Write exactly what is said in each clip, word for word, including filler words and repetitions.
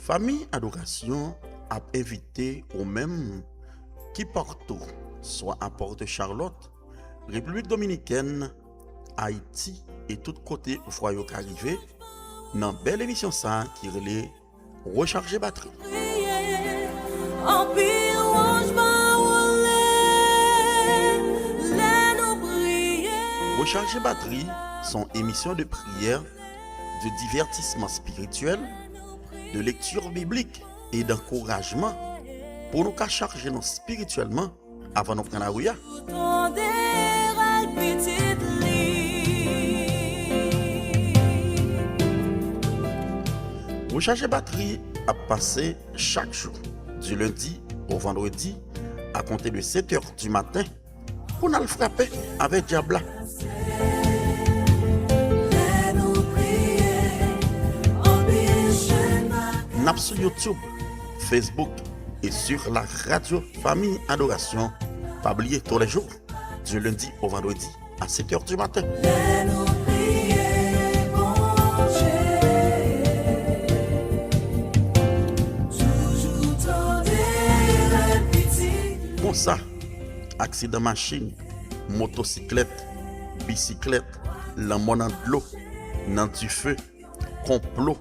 Fanmi Adorasyon ap envite ou menm ki patou, swa a Port Charlotte, Repiblik Dominikèn, Ayiti e tout kote vwa yo ka rive, nan bèl emisyon sa a ki rele Rechaje Batri. Anpil wòch pa wole lè nou priye. Rechaje Batri, se yon emisyon de priyè, de divertissement spirituel, de lecture biblique et d'encouragement pou nou ka chaje nou espirityèlman avan nou pran lari a. Tande rèl pitit li. Rechaje Batri ap pase chak jou, du lundi au vendredi, à compter de sept heures du matin, pou n al frape avèk dyab la. N ap sou YouTube, Facebook et sur la radio Famille Adoration. Pa bliye, tous les jours, du lundi au vendredi, à sept heures du matin. Konsa, aksidan machin, motosiklèt, bisiklèt, lanmò nan dlo, nan dife, konplo,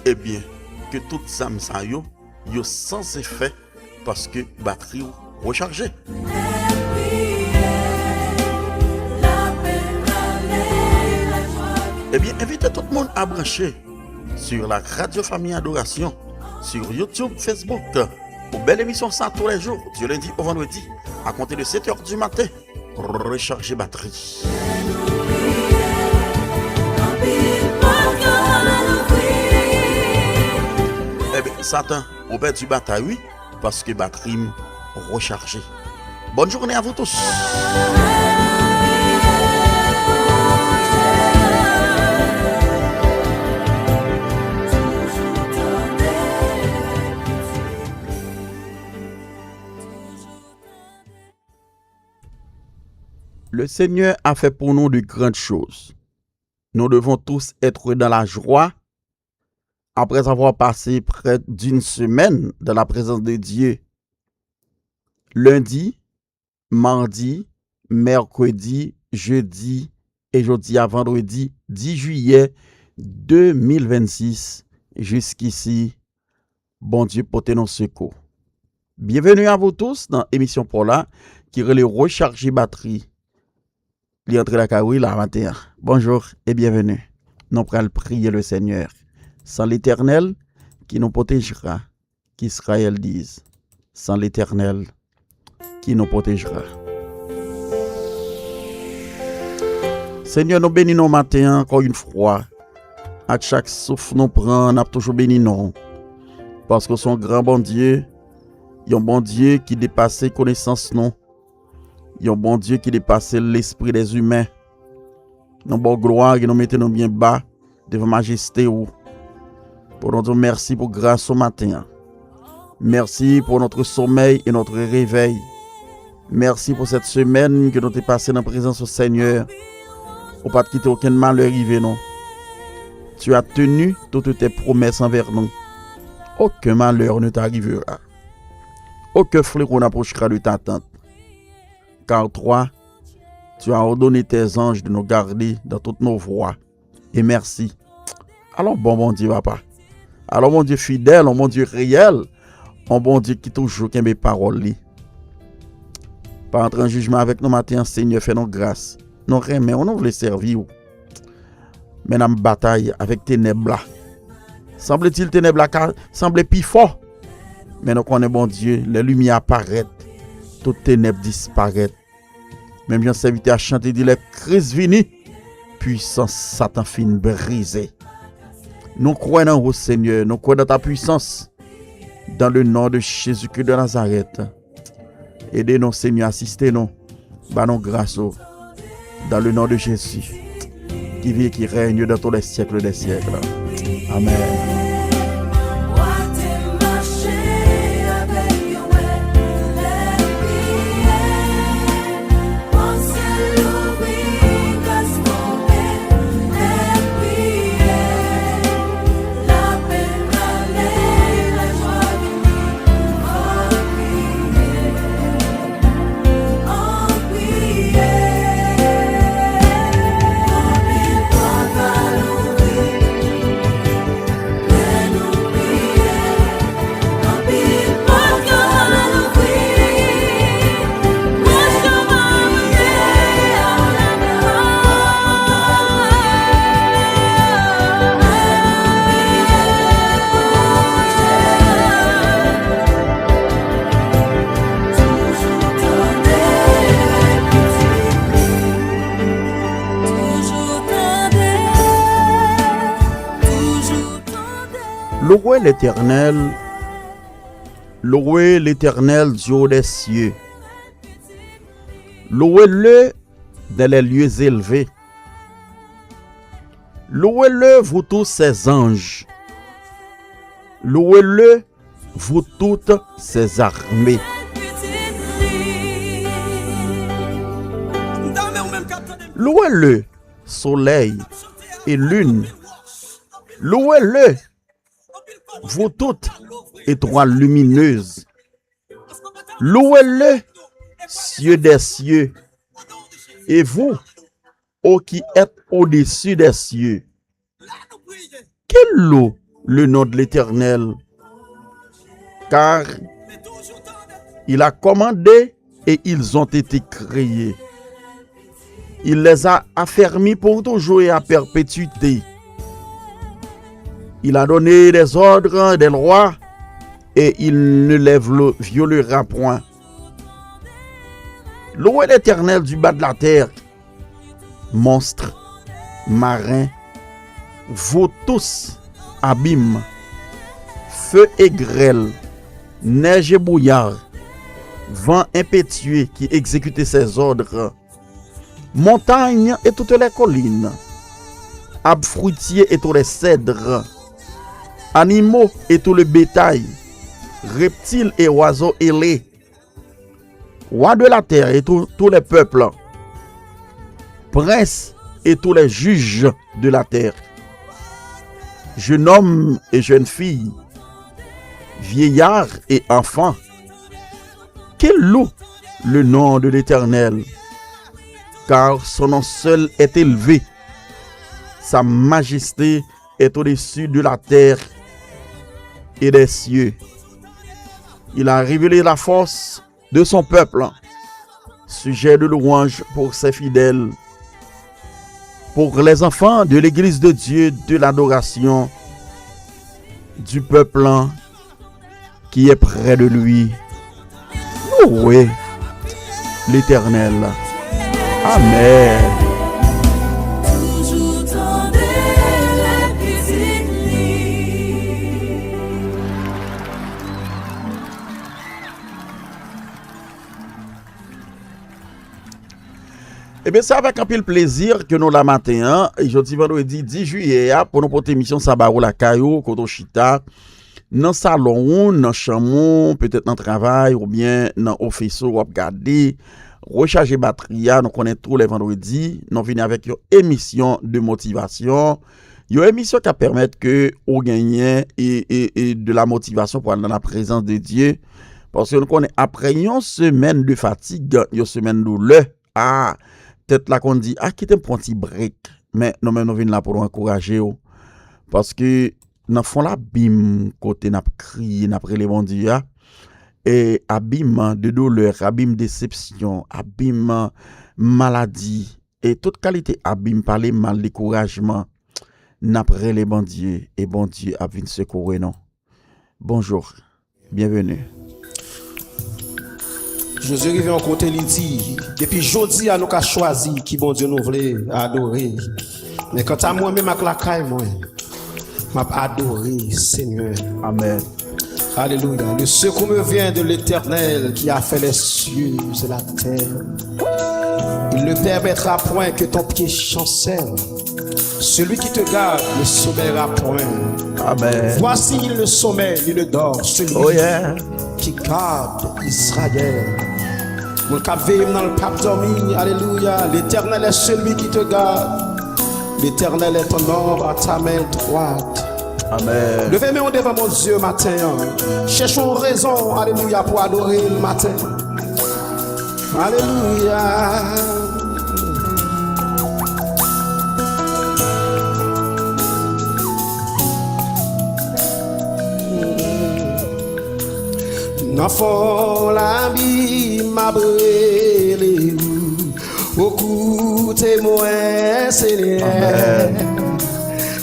ebyen, ke tout zam sa yo, yo san efè paske batri w rechaje. Ebyen, envite tout moun a branche sur la Radio Famille Adoration, sur YouTube, Facebook, pou bèl emisyon sa tous les jours, du lundi au vendredi, à compter de sept heures du matin. Rechaje batri. Ebyen, Satan, ou pèdi batay, wi, paske batri m rechaje. Bonne journée à vous tous. Le Seigneur a fait pour nous de grandes choses. Nous devons tous être dans la joie après avoir passé près d'une semaine dans la présence de Dieu. Lundi, madi, mèkredi, jedi e jodi a vandredi dis jiyè de mil vennsis. Jiskisi, Bondye pote nou sekou. Byenveni a vou tous nan emisyon pa w la ki rele Rechaje Batri. Li antre lakay ou la maten an. Bonjou e byenveni. Nou pral priye le Senyè. San Letènèl ki nou pwotejra, qu'Israël dise, san Letènèl ki nou pwotejra. Senyè, nou beni nou maten an ankò yon fwa. Ak chak souf nou pran, n ap toujou beni non w. Paske w se yon gran Bondye, yon Bondye ki depase konesans nou, yon Bondye ki depase lespri dèzimen. Nou ba w glwa e nou mete nou byen ba devan majeste w. Pou nou di w mèsi pou gras ou maten an. Merci pour notre sommeil et notre réveil. Merci pour cette semaine que nou te pase nan prezans ou, Senyè. Ou pa t kite okenn malè rive nou. Tu as tenu toutes tes promesses envers nous. Aucun malheur ne t'arrivera. Aucun fléau n'approchera de ta tente. Car toi, tu as ordonné tes anges de nous garder dans toutes nos voies. Et merci. Alò, bon Bondye, papa. Alò, Bondye fidèl, yon Bondye reyèl, yon Bondye ki toujou kenbe pawòl li. Pa antre an jijman avèk nou maten an, Senyè, fè nou gras. Nou renmen w, nou vle sèvi w. Men n ap batay avèk tenèb la. Sanble di l tenèb la ka sanble pi fò. Men nou konnen, Bondye, lè limyè a parèt, tout tenèb disparèt. Menm jan sèvitè a chante di, lè Kris vini, pwisans Satan fin brize. Nou kwè nan ou, Senyè, nou kwè nan ta pwisans. Dans le nom de Jésus-Christ de Nazareth. Ede nou, Senyè, asiste nou. Ba nou gras ou. Dans le nom de Jésus, qui vit et qui règne dans tous les siècles des siècles. Amen. Louez l'Éternel, louez l'Éternel, Dieu des cieux. Louez-le dans les lieux élevés. Louez-le, vous tous ses anges. Louez-le, vous toutes ses armées. Louez-le, soleil et lune. Louez-le, vous toutes étoiles lumineuses. Louez-le, cieux des cieux. Et vous, ô qui êtes au-dessus des cieux, qu'il loue le nom de l'Éternel, car il a commandé et ils ont été créés. Il les a affermis pour toujours et à perpétuité. Il a donné des ordres, des lois, et il ne les vlo- violera point. Louez l'Éternel du bas de la terre, monstres marins, vous tous, abîmes, feu et grêle, neige et brouillard, vent impétueux qui exécute ses ordres, montagnes et toutes les collines, arbres fruitiers et tous les cèdres, animaux et tout le bétail, reptiles et oiseaux ailés, rois de la terre et tous tous les peuples, princes et tous les juges de la terre, jeune homme et jeune fille, vieillard et enfant, qu'il loue le nom de l'Éternel, car son nom seul est élevé. Sa majesté est au-dessus de la terre et des cieux. Il a révélé la force de son peuple. Sujet de louange pour ses fidèles, pour les enfants de l'église de Dieu, de l'adoration du peuple qui est près de lui. Louez l'Éternel. Amen. Ebyen, se avèk anpil plezi ke nou la maten an, jodi vandredi dis jiyè a, pou nou pote emisyon sa ba ou lakay ou, kote w chita, nan salon ou, nan chanm ou, petèt nan travay, oubyen nan ofis ou, w ap gade, rechaje batri a, nou konnen tou lè vandredi, nou vini avèk yon emisyon de motivasyon, yon emisyon k ap pèmèt ke ou genyen e, e, e de la motivasyon pou al nan la prezans de Dye. Paske nou konnen apre yon semèn de fatig, yon semèn doulè, a, tèt la konn di, a, kite m pran ti brek. Men nou menm nou vin la pou nou ankouraje w. Paske nan fon labim kote n ap kriye, n ap rele Bondye a, e abim de doulè, abim desepsyon, abim maladi, e tout kalite abim, pale mal, dekourajman, n ap rele Bondye, e Bondye ap vin sekoure nou. Bonjou. Byenveni. Jezi rive yon kote, li di, depi jodi a, nou ka chwazi ki Bondye nou vle adore. Men kanta mwen menm ak lakay mwen, m ap adore Senyè. Amen. Alléluia. Le secours me vient de l'Éternel qui a fait les cieux et la terre. Il ne permettra point que ton pied chancelle. Celui qui te garde ne sommeillera point. Amen. Voici, il ne sommeille ni ne dort, celui Oh, yeah. qui garde Israël. Moun k ap veye m nan, l p ap dòmi. Alléluia. L'Éternel est celui qui te garde. L'Éternel est ton ombre à ta main droite. Amen. Leve men w devan Bondye maten an. Chèche yon rezon, alelouya, pou adore l maten. Alelouya. Nan fon labim m ap rele ou. Ou koute mwen, Senyè. Amen.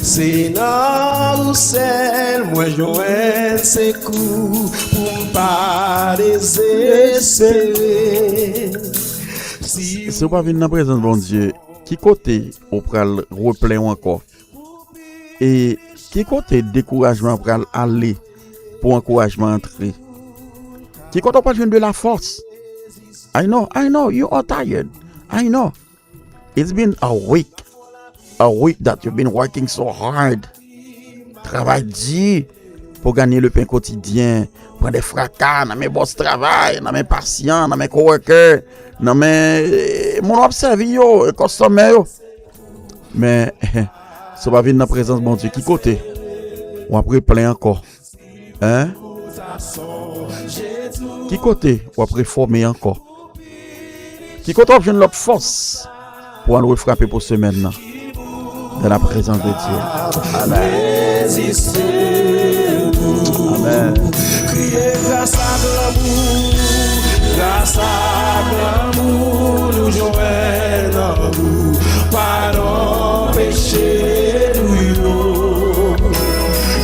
Se nan ou sèl mwen jwenn sekou pou m pa dezespere. Si Si w pa vin nan prezans Bondye, ki kote ou pral replen w ankò? E Ki kote dekourajman pral ale pou ankourajman antre? Ki kote w pral jwenn de la force? I know, I know, you are tired. I know. It's been a week. A week that you've been working so hard. Travay di pou ganye le pen kotidyen. Pran de fraka nan men bòs travay, nan men pasyan, nan men coworker, nan men eh, moun w ap sèvi yo, eh, kòstòmè yo. Men, si w pa vin nan prezans Bondye, ki kote w ap replenn ankò? Hein? Ki kote w ap refòme ankò? Ki kote w ap jwenn lòt fòs pou al refrape pou semèn nan? Dans la présence de Dieu. Amen. Amen. Kriye gras ak lanmou, gras ak lanmou nou jwenn nan ou. Padon peche nou yo.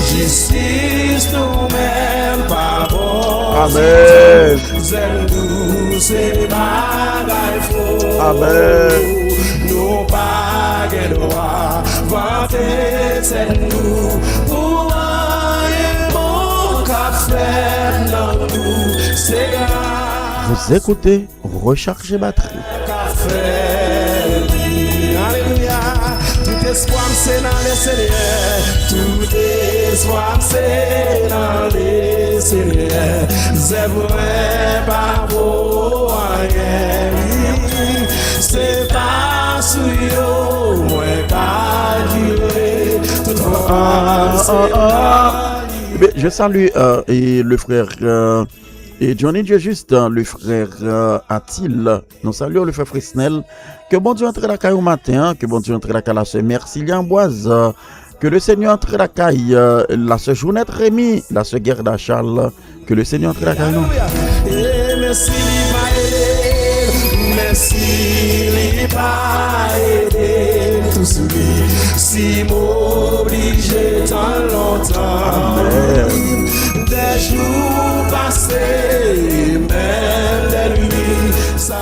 Jistis nou menm pa bon. Amen. Zèl nou se bagay fo. Amen. Nou pa gen dwa vante tèt nou pou anyen bon k ap fèt nan nou. Se gras. Vous écoutez Recharger batterie. Alelouya. Tout espwa m se nan le Senyè. Tout espwa m se nan le Senyè. Zèv mwen pa vo anyen. Se pa sou yo mwen kalkile. Tout fòs se nan li. Eh bien, je salue euh, et le frère euh, et Johnny Dieu Juste, euh, le frère euh, Atil. Nou salye w, le frè Fresnel. Ke Bondye antre lakay ou maten an. Ke Bondye antre lakay la sè Mercilia Amboise. Ke le Senyè antre lakay euh, la sè Jounèt Remy, la sè Gerda Charles. Ke le Senyè antre lakay nou. Alelouya. E men si li pa ede m, men si li pa ede m tou sou li, si m oblije tann lontan. Amen. Des jours passés, même des nuits.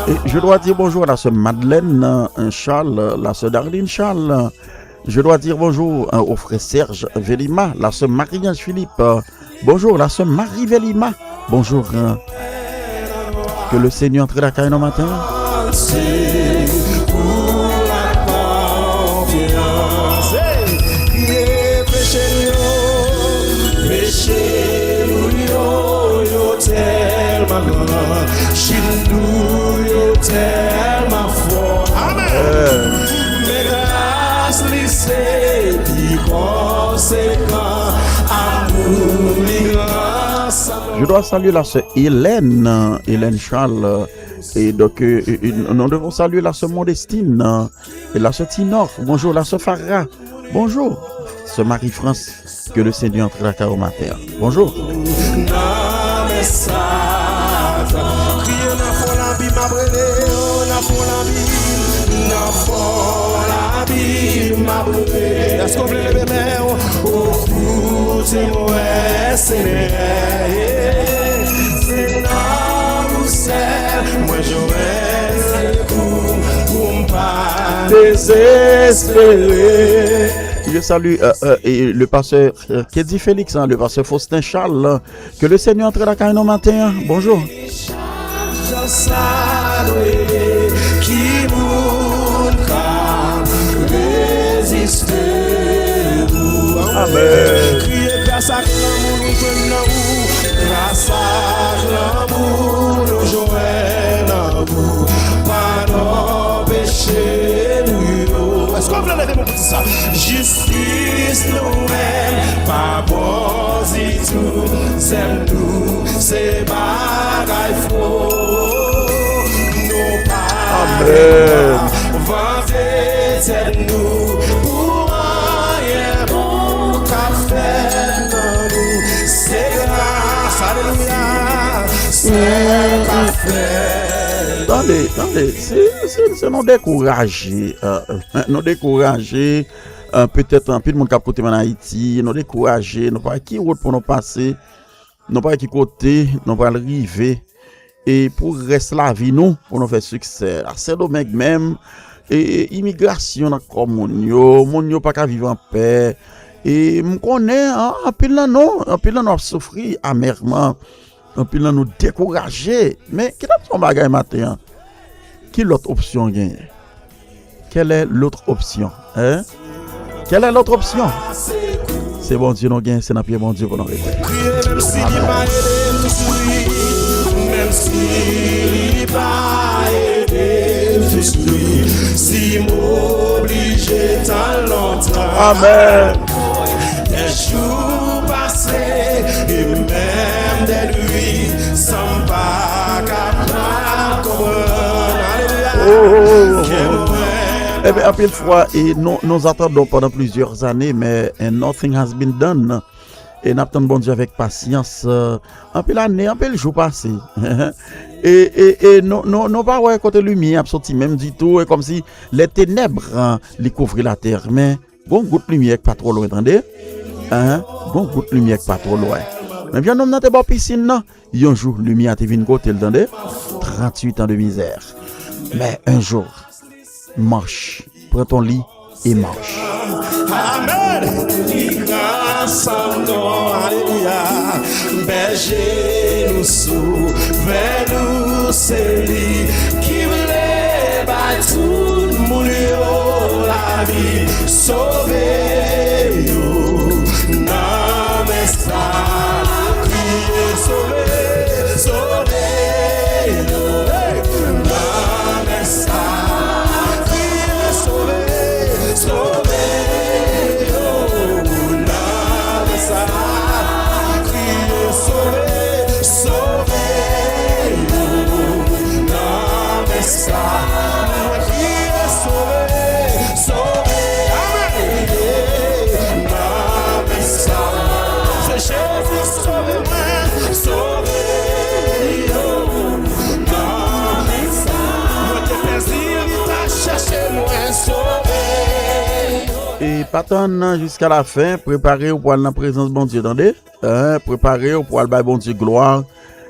Et je dois dire bonjour à la sœur Madeleine euh, Charles, la sœur Darlene Charles. Je dois dire bonjour euh, au frère Serge Velima, la sœur Marie-Ange Philippe. Euh, bonjour, la sœur Marie Velima. Bonjour. Euh, que le Seigneur entre la caille matin. Peche nou yo, peche nou yo, yo tèlman gran, chit nou yo tèlman fò. Amen. Men gras li se pi konsekan, amou li gran san. Je dois saluer la sœur Hélène, Hélène Charles. Et donc, euh, euh, nous devons saluer la sœur Modestine, euh, et la sœur Tinor. Bonjour, la sœur Farah. Bonjour, sœur Marie-France. Que le Seigneur entre la cave au matin. Bonjour. Nan men Satan. Kriye nan fon labim, m ap rele, nan fon labim, nan fon labim, m ap rele. Èske w vle leve men w? O, koute mwen, Senyè. Se nan ou sèl mwen jwenn sekou pou m pa dezespere. Je salue euh, euh, et le pasteur euh, Kedi Félix, hein, le pasteur Faustin Charles. Que le Seigneur entre la caille matin. Hein. Bonjour. Jan sa dwe, ki moun ka reziste ou? Amen. Kriye gras ak lanmou nou jwenn nan ou, gras ak lanmou nou jwenn nan ou, padon peche nou yo. Èske w vle leve men w pou di sa? Jistis nou menm pa bon ditou, zèv nou se bagay fo. Nou pa Amen. Vante tèt nou pou anyen bon k ap fèt nan nou. Se gras, alelouya, sèl k ap fèt. Tande, tande, se, se, se nou dekouraje, euh, nou dekouraje, euh, petèt anpil moun k ap koute m ann Ayiti, nou dekouraje, nou pa wè ki wout pou nou pase, nou pa wè ki kote nou pral rive, e pou rès lavi nou, pou nou fè siksè. La Sendomeng menm, e, e imigrasyon nan kò moun yo, moun yo pa ka viv anpè, E m konnen, an, anpil nan nou, anpil nan nou ap soufri amèman. Anpil nan nou dekouraje. Men, kite m di w yon bagay maten an. Ki lòt opsyon w genyen? Quelle est l'autre option? Hein? Quelle est l'autre option? Se Bondye nou gen, se nan pye Bondye pou nou rete. Kriye menm si li pa ede m toujou, menm si li pa ede m toujou, si m oblije tann lontan. Amèn. Dè jou pase, e menm dè nwi, san m pa kapab konprann. Alelouya. Oh, oh, oh, oh. Kè mwen. Ebyen, anpil fwa, e nou, nous attendons pendant plusieurs années, mais, eh, nothing has been done. E n ap tann Bondye avèk pasyans, eh, anpil ane, anpil jou pase. E, e, e nou, nou, nou pa wè kote limyè ap soti menm ditou, e kòmsi les ténèbres, eh, li kouvri latè. Men, gon gout limyè k pa twò lwen, tande? Hein? Gon gout limyè k pa twò lwen. Men jan nonm nan te bò pisin nan, yon jou, limyè a te vin kote l, tande? Tranntuit an de mizè. Men, un jour, marche. Prends ton lit et marche. Amèn. Li gran san non, alelouya. Bèje nou, sovè nou, se li ki vle bay tout moun yo lavi. Sove yo nan men sa. Kriye, sove, sove yo, hey, nan men sa. Kriye, sove, sove yo, nan men sa. Kriye, sove, sove yo, nan men sa. Mwen kriye, sove, sove, amèn. Nan men sa. Se Jezi sove mwen, sove yo. Nan men sa. Mwen te pèdi, li t ap chache mwen, sove yo. E pa tann nan jiska lafen, prepare w pou al nan prezans Bondye, tande? Hein, prepare w pou al bay Bondye glwa.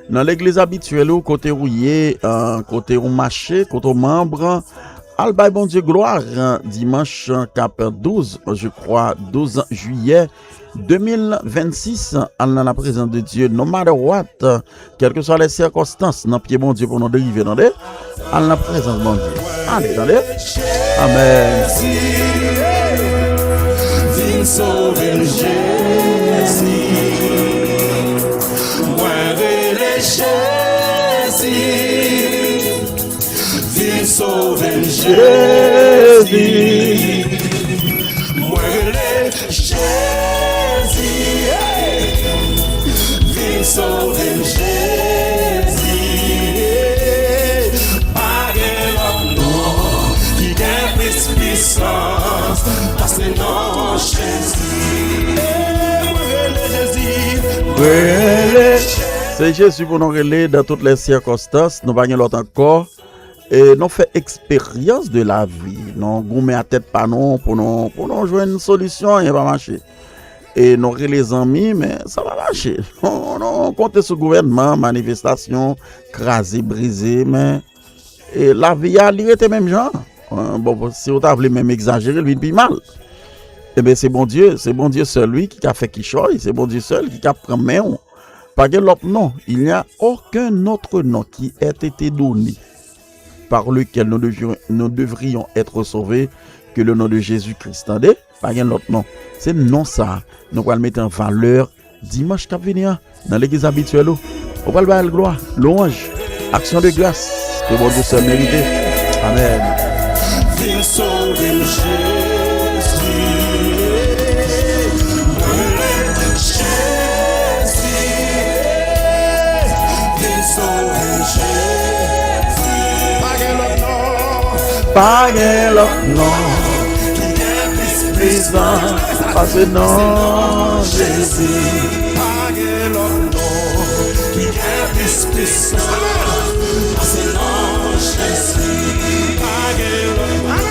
Nan legliz abityèl ou, kote ou ye, eh, kote ou mache, kote ou manm, al bay Bondye glwa, eh, dimanch, eh, k ap douz, je crois, douz jiyè de mil vennsis, al nan la prezans de Dye, no matter what, kèlkeswa lè sirkonstans, nan pye Bondye pou nou derive, tande? Al nan prezans Bondye. Ale, tande? Amèn. Vin sove m, Jezi. Mwen rele Jezi. Vin sove m, Jezi. Mwen rele Jezi, hey! Vin sove m, Jezi, hey! Pa gen lòt non ki gen plis pisans pase non Jezi. Hey, mwen rele Jezi, mwen rele Jezi. Se Jezi pou nou rele dans toutes les circonstances. Nou pa gen lòt ankò. E nou fè eksperyans de lavi. Nou goumen a tèt pa nou pou nou, pou nou jwenn solisyon, anyen pa mache. E nou rele zanmi, men sa pa mache. Nou, nou konte sou gouvènman, manifestasyon, kraze, brize, men, e lavi a, li rete menm jan. Bon, si w ta vle menm egzajere, l vin pi mal. Ebyen, se Bondye, se Bondye sèl, wi, ki ka fè kichòy, se Bondye sèl ki ka pran men w. Pas gen l'autre nom, il n'y a aucun autre nom qui ait été donné par lequel nous devions, nous devrions être sauvés que le nom de Jésus-Christ. Tande? Pas gen l'autre nom. Se non sa a nou pral mete an valè dimanch k ap vini an nan legliz abityèl ou. Ou pral ba l glwa, lwanj, aksyon de gras ke Bondye sèl merite. Amèn. Vin sove m, Jezi. Jezi, vin sove m, Jezi. Pa gen lòt non. Pa gen lòt non. Ki gen plis pisans pase non Jezi. Pa gen lòt non. Ki gen plis pisans pase non Jezi. Pa gen lòt non.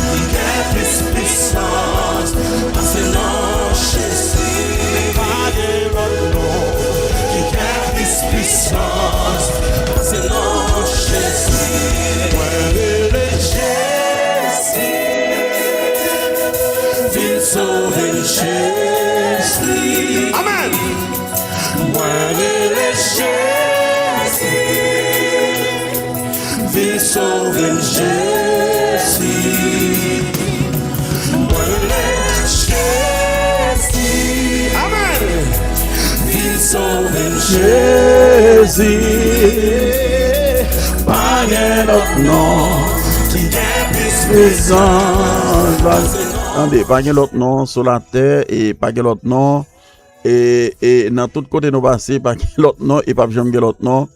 Ki gen plis pisans pase non Jezi. Pa gen lòt non. Ki gen plis pisans pase non Jezi. Mwen rele Jezi. Vin sove m, Jezi. Sove m, Jezi. Mwen rele Jezi. Amèn. Vin sove m, Jezi. Pa gen lòt non ki gen plis pwisans pase non. Tande, pa gen lòt non sou latè, e pa gen lòt non. E, e nan tout kote nou pase, pa gen lòt non, e p ap janm gen lòt non.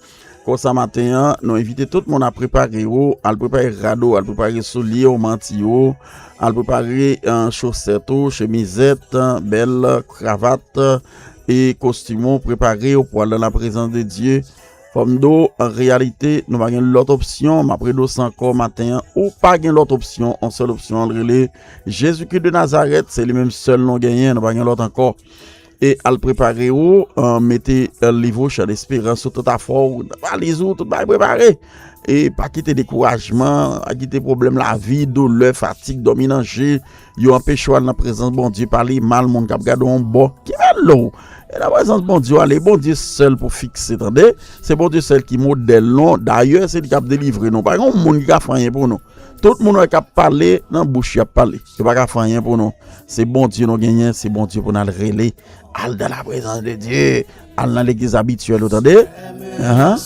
Konsa maten an, nou envite tout moun a prepare yo, al prepare rad ou, al prepare soulye w, manti w, al prepare, eh, chosèt ou, chemizèt, bèl kravat, e kostim ou, prepare w pou al nan la prezans de Dye. Fò m di w, an reyalite, nou pa gen lòt opsyon. M ap rele w sa ankò maten an. Ou pa gen lòt opsyon. On sèl opsyon, l rele Jezikri de Nazarèt. Se li menm sèl nou genyen. Nou pa gen lòt ankò. E al prepare w, eh, mete, eh, liv ou, Chan Desperans, sou tout afè w, valiz ou, tout bagay prepare. E pa kite dekourajman, pa kite pwoblèm lavi, doulè, fatig, dòmi nan je, yo anpeche w al nan prezans Bondye. Pale mal moun k ap gade w yon bò. Ki mèl w? E nan prezans Bondye w ale, Bondye sèl pou fikse, tande. Se Bondye sèl ki modèl nou. Dayè, se li k ap delivre nou. Pa gen yon moun ki ka fè anyen pou nou. Tout moun wè k ap pale, nan bouch y ap pale. Yo pa ka fè anyen pou nou. Se Bondye nou genyen, se Bondye pou n al rele. Al dans la présence de Dieu. Al nan legliz abityèl ou, tande. Ahan.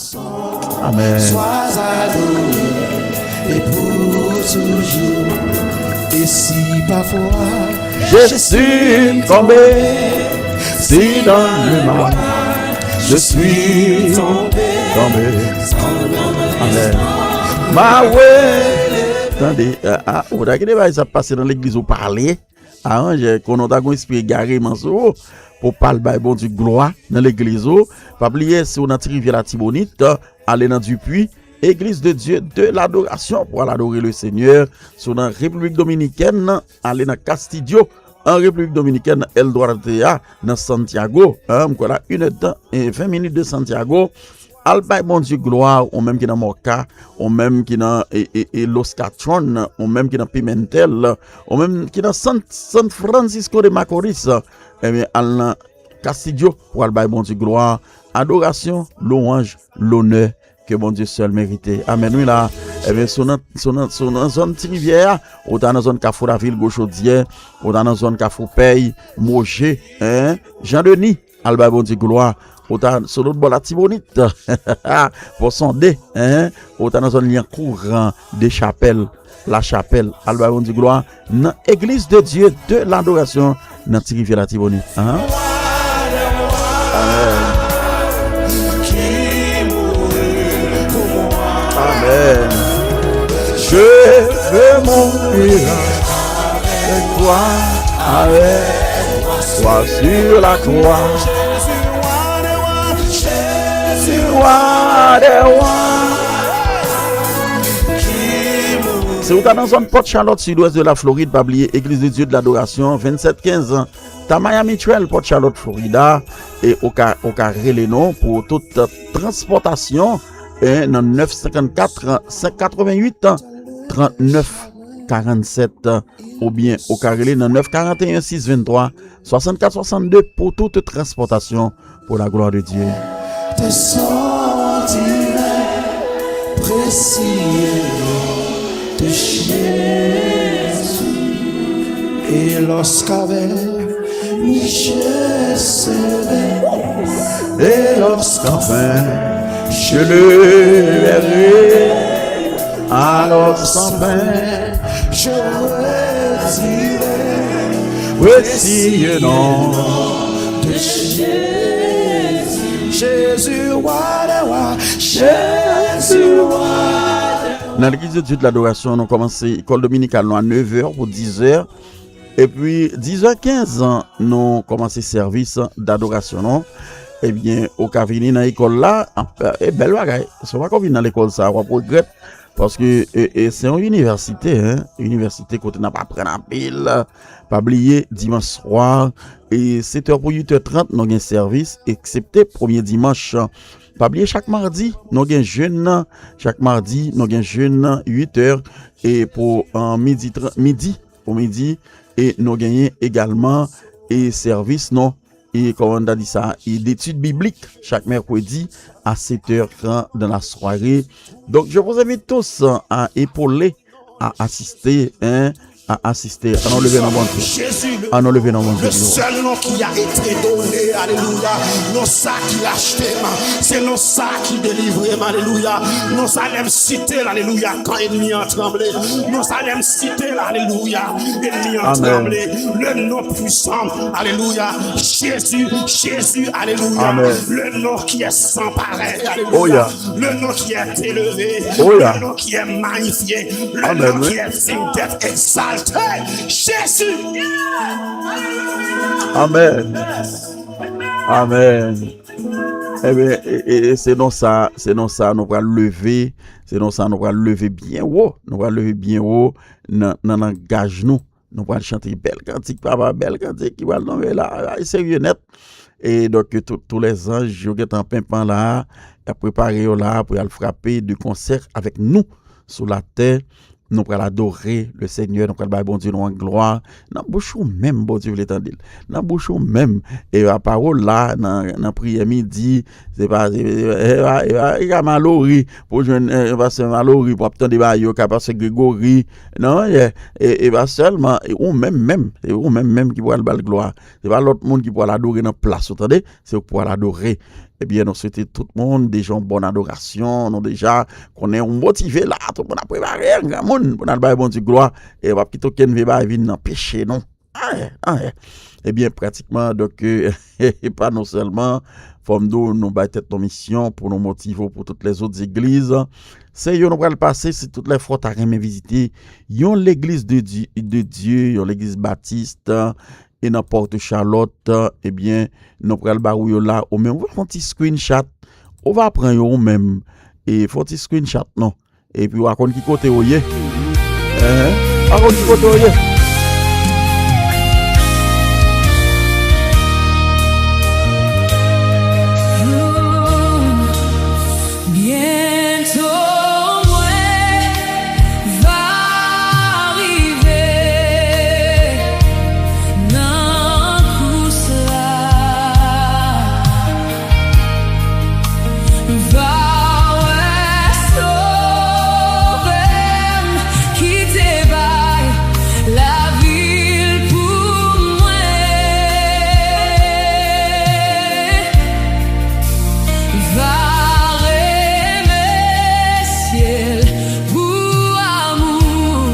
Amèn. Sois adoré et pour toujours. Et si parfois je suis tombé, si dans le mal je suis tombé. Amèn. Ma wè. Tande, ah, ah, ou ta kite bagay sa pase nan legliz ou pale. Aranje, konnen w ta gon espri egareman sou ou pou w pa al bay Bondye glwa nan legliz ou. Pa bliye, si w nan Ti Rivyè Latibonit, ale nan Dupuis, Église de Dieu de l'Adoration, pou al adore le Seigneur. Si w nan Repiblik Dominikèn, ale nan Castillo, an Repiblik Dominikèn, nan El Duarte a, nan Santiago. Hein, m kwè la, une heure de temps et vingt minutes de Santiago. Al bay Bondye glwa, ou menm ki nan Moca, ou menm ki nan, e, e, e Los Catron, ou menm ki nan Pimentel, ou menm ki nan San, San Francisco de Macorís, ebyen, al nan Castillo pou al bay Bondye glwa, adorasyon, lwanj, lonè ke Bondye sèl merite. Amèn, wi la. Ebyen, si w nan, si w nan, si w nan zòn Ti Rivyè a, ou ta nan zòn Kafou Lavil, Gwo Chodyè, ou ta nan zòn Kafou Pèy, Moje, hein, Jan Deni, al bay Bondye glwa. Ou ta sou lòt bò Latibonit. Pou sonde, hein? Ou ta nan zòn Lyankou, Dechapèl, Lachapèl. Al bay Bondye glwa nan Église de Dieu de l'Adoration nan Ti Rivyè Latibonit. Hein? Amèn. Amèn. Je veux mourir avec toi, avec toi sur la croix. Si w ta nan zòn Port Charlotte, sidwès de la Florid, pa bliye Église de Dieu de l'Adoration, vennsenk kenz, ta Miami Trail, Port Charlotte, Florida, e ou ka, ou ka rele nou pou tout, eh, transpòtasyon, eh, nan nèf senkannkat, senk katreventuit, trannèf karannsèt, oubyen ou ka rele nan nèf karanteyen, sis venntwa, swasannkat swasanndè pou tout transpòtasyon, pour la gloire de Dieu. Te santi le presye non de Jezi. Et lorsqu'avec lui je serai, et lorsqu'enfin je le verrai, alors sans peine je redirai, précieux nom de Jésus. Jésus, roi des rois, Jésus, roi des rois. Nan Legliz de Dieu de l'Adoration, nou kòmanse lekòl dominikal nou a nèf è pou diz è. Epi, diz è kenz, nou kòmanse sèvis dadorasyon nou. Ebyen, ou ka vini nan lekòl la, e bèl bagay. Si w pa ko vin nan lekòl sa, w ap regrèt. Paske, e, e, se yon inivèsite, hein. Inivèsite kote n ap aprann anpil. Pa bliye, dimanch swa, e sèt è pou uit è trant, nou gen sèvis, eksepte premye dimanch. Pa bliye, chak madi, nou gen jèn nan. Chak madi, nou gen jèn nan, uit è, e pou, e, midi tran-, midi, pou midi, e nou genyen egalman, e sèvis nou e, kòman n ta di sa, e, d'études bibliques chaque mercredi à sept heures trente dans la soirée. Donc, je vous invite tous à épauler, à assister, hein, à assister. Ann nou leve nan Bondye. Ann nou leve nan Bondye. Le seul nom qui a été donné, alléluia. Non sa ki rachte m, se non sa ki delivre m, alléluia. Non sa lè m site l, alléluia, kan ènmi an tranble. Non sa lè m site l, alléluia, ènmi an tranble. Le nom puissant, alléluia, Jésus, Jésus, alléluia. Le nom qui est sans pareil, alléluia. Le nom qui est élevé, le nom qui est magnifié, le nom qui est digne d'être exalté. Jésus. Amen. Amen. Ebyen, e, e, e se non sa, se non sa nou pral leve, se non sa nou pral leve byen wo, nou pral leve byen wo nan, nan langaj nou. Nou pral chante bèl kantik, papa, bèl kantik ki pral tonbe la, ay serye nèt. E donk, tout, tous les anges, yo gentan penpan la, y ap prepare yo la pou y al frape de concert avec nous sur la terre. Nou pral adore le Seigneur, nou pral bay Bondye nou an glwa. Nan bouch ou menm, Bondye vle tande l. Nan bouch ou menm. E a pawòl la, nan, nan priyè midi, se pa, se, e pa, e pa, e ka Malori, pou jwenn, e, pastè Malori, pou ap tande ba yo, ka pastè Gregory. Non, e, e, e pa sèlman, e ou menm menm, se ou menm menm ki pral ba l glwa. Se pa lòt moun ki pral adore nan plas ou, tande, se ou ki pral adore. Ebyen, nou swete tout moun deja yon bòn adorasyon, nou deja konnen ou motive la, tout moun ap prepare, granmoun, pou n al bay Bondye glwa, e w ap kite okenn vye bagay vin nan peche nou. Anyen, anyen. Ebyen, pratikman, donk, e, e pa nou sèlman, fò m di w, nou bay tèt nou misyon pou nou motive w pou tout lèzòt zegliz. Se yo nou pral pase, si tout lè fwa w ta renmen vizite yon legliz de Di-, de Dye, yon legliz batis, e nan Pòt Chalòt, ebyen, nou pral ba ou yo la, ou menm, ou fè yon ti screenshot, ou va pran yo ou menm, e fè yon ti screenshot, non. Epi w a konn ki kote w ye. Enhen. W a konn ki kote w ye. Byento mwen va rive nan kous la. Va wè Sovè m ki te bay lavi l pou mwen. Va remèsye l pou amou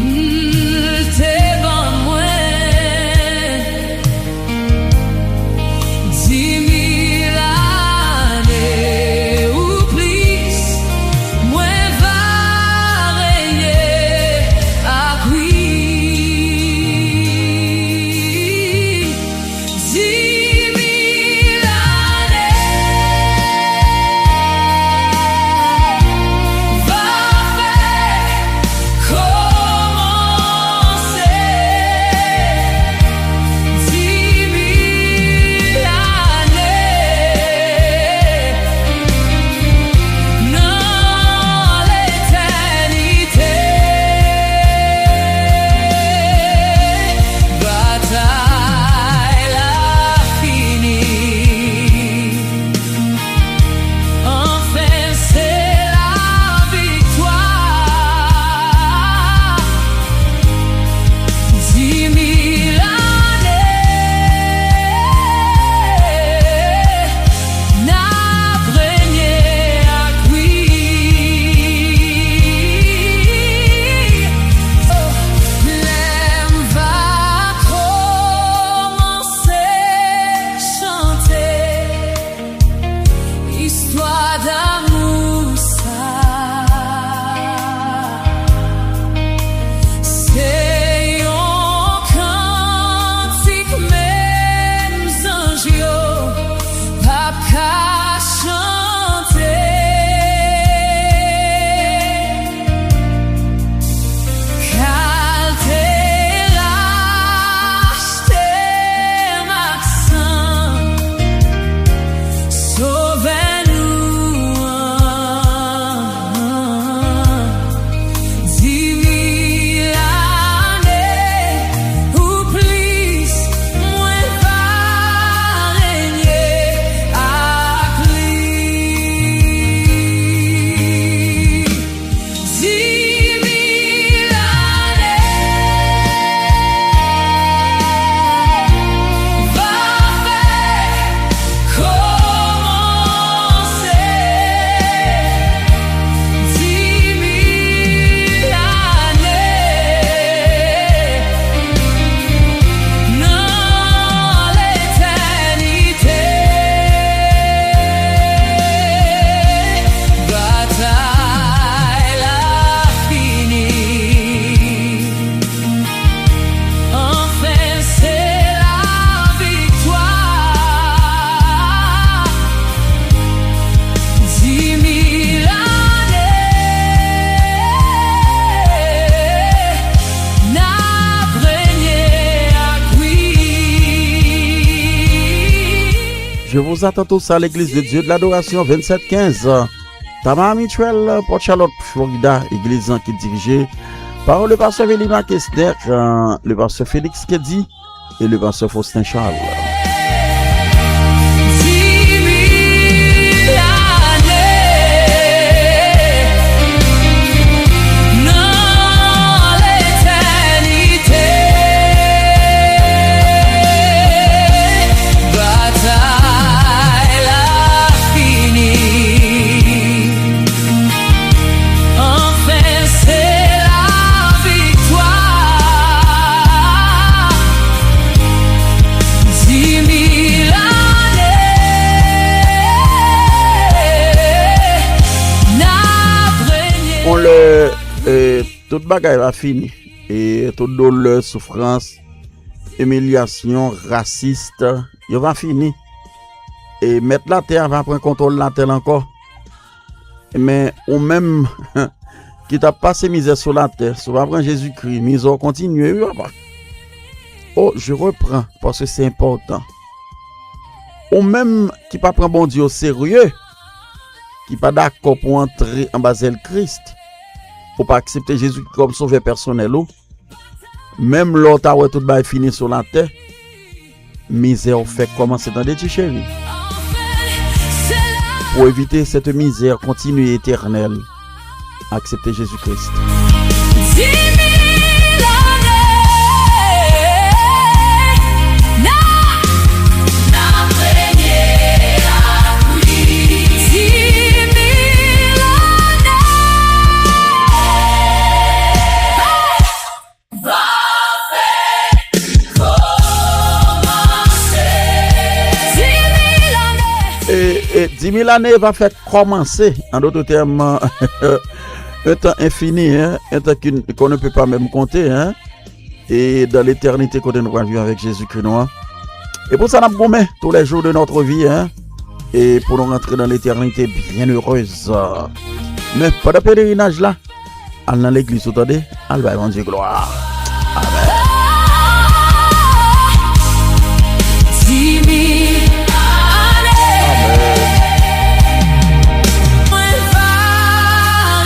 l te ban mwen. Di mil ane ou plis, mwen va renye ak wi. Di mil ane va fè kòmanse. Di mil ane nan letènite. Batay la fini. Anfen, se laviktwa. Di mil ane n ap renye ak wi. Lè m va kòmanse chante istwa damou sa, se yon kantik menm zanj yo p ap ka chante. Kalte l achte m ak san Sovè nou Aux attentes au Salle Église de Dieu de l'Adoration vingt-sept quinze, Tamar Mitchell, Port Charlotte, Florida, église ki dirije par le pasteur Velima Kester, euh, le pasteur Félix Kedi et le pasteur Faustin Charles. Batay la fini. Anfen, se laviktwa. Dis mil ane n ap renye. On lè, eh, tout bagay va fini. E tout doulè, soufrans, imilyasyon, rasis, yo va fini. E mèt latè a va pran kontwòl latè l ankò. Men ou menm ki t ap pase mizè sou latè, si w pa pran Jezikri, mizè w kontinye, wi, papa. Oh, je reprends, paske se enpòtan. Ou menm ki pa pran Bondye o serye, ki pa dakò pou antre anba zèl Kris, ou pa aksepte Jezikri kòm sovè pèsonèl ou, menm lè w ta wè tout bagay fini sou latè, mizè w fèk kòmanse, tande, ti cheri. Pou evite cette misère continue et éternelle, aksepte Jezi Kris. Dis mil ane n ap, n ap renye ak li. Dis mil ane. E, e, dis mil ane va fèk kòmanse. En d'autres termes, un temps infini, hein, un temps qu'on qu'on ne peut pas même compter, hein. E dans l'éternité, kote nou pral viv avèk Jezikri nou an. E pou sa, n ap goumen tous les jours de notre vie, hein. E pou nou rantre dans l'éternité bienheureuse. Men pandan pelerinaj la, al nan legliz ou, tande, al bay Bondye glwa. Amèn. Dis mil ane. Amèn. Mwen va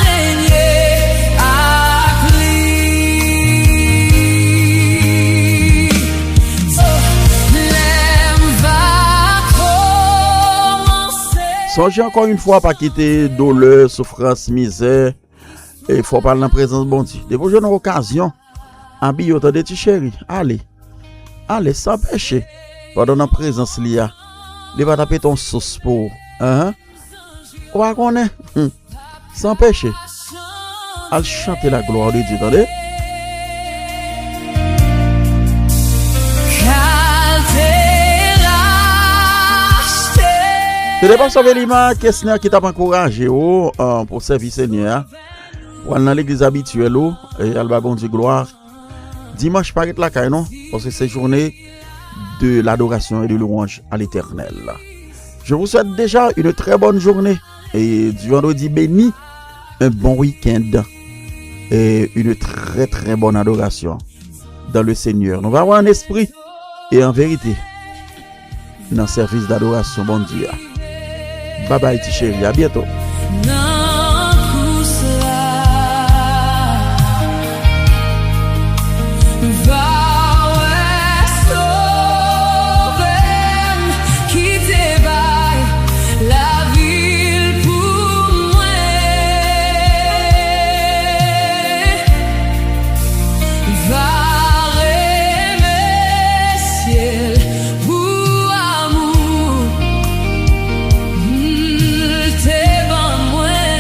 renye ak li. Lè m va kòmanse. Sonje ankò yon fwa, pa kite doulè, soufrans, mizè, e fò w pral nan prezans Bondye. Depi w jwenn yon okazyon, abiye w, tande, ti cheri. Ale. Ale san peche. Pandan w nan prezans li a, li va t ap ete yon sous pou ou. Enhen. Ou pa konnen? Hmm. San peche. Al chante la gloire de Dieu, tande. Kal te rachte. Se te pastè Velima Kesner ki t ap ankouraje w, euh, pou sèvi Senyè a. Ou al nan legliz abityèl ou, e al ba Bondye glwa. Dimanch pa ret lakay non, paske se jounen de l'adoration et de louange à l'Éternel. Je vous souhaite déjà une très bonne journée et du vendredi béni, un bon week-end et une très très bonne adoration dans le Seigneur. Nou va wè an espri e an verite nan sèvis dadorasyon Bondye a. Babay ti cheri, a byento. Nan kous la, va wè Sovè m ki te bay lavi l pou mwen. Va remèsye l pou amou l te ban mwen.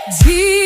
Di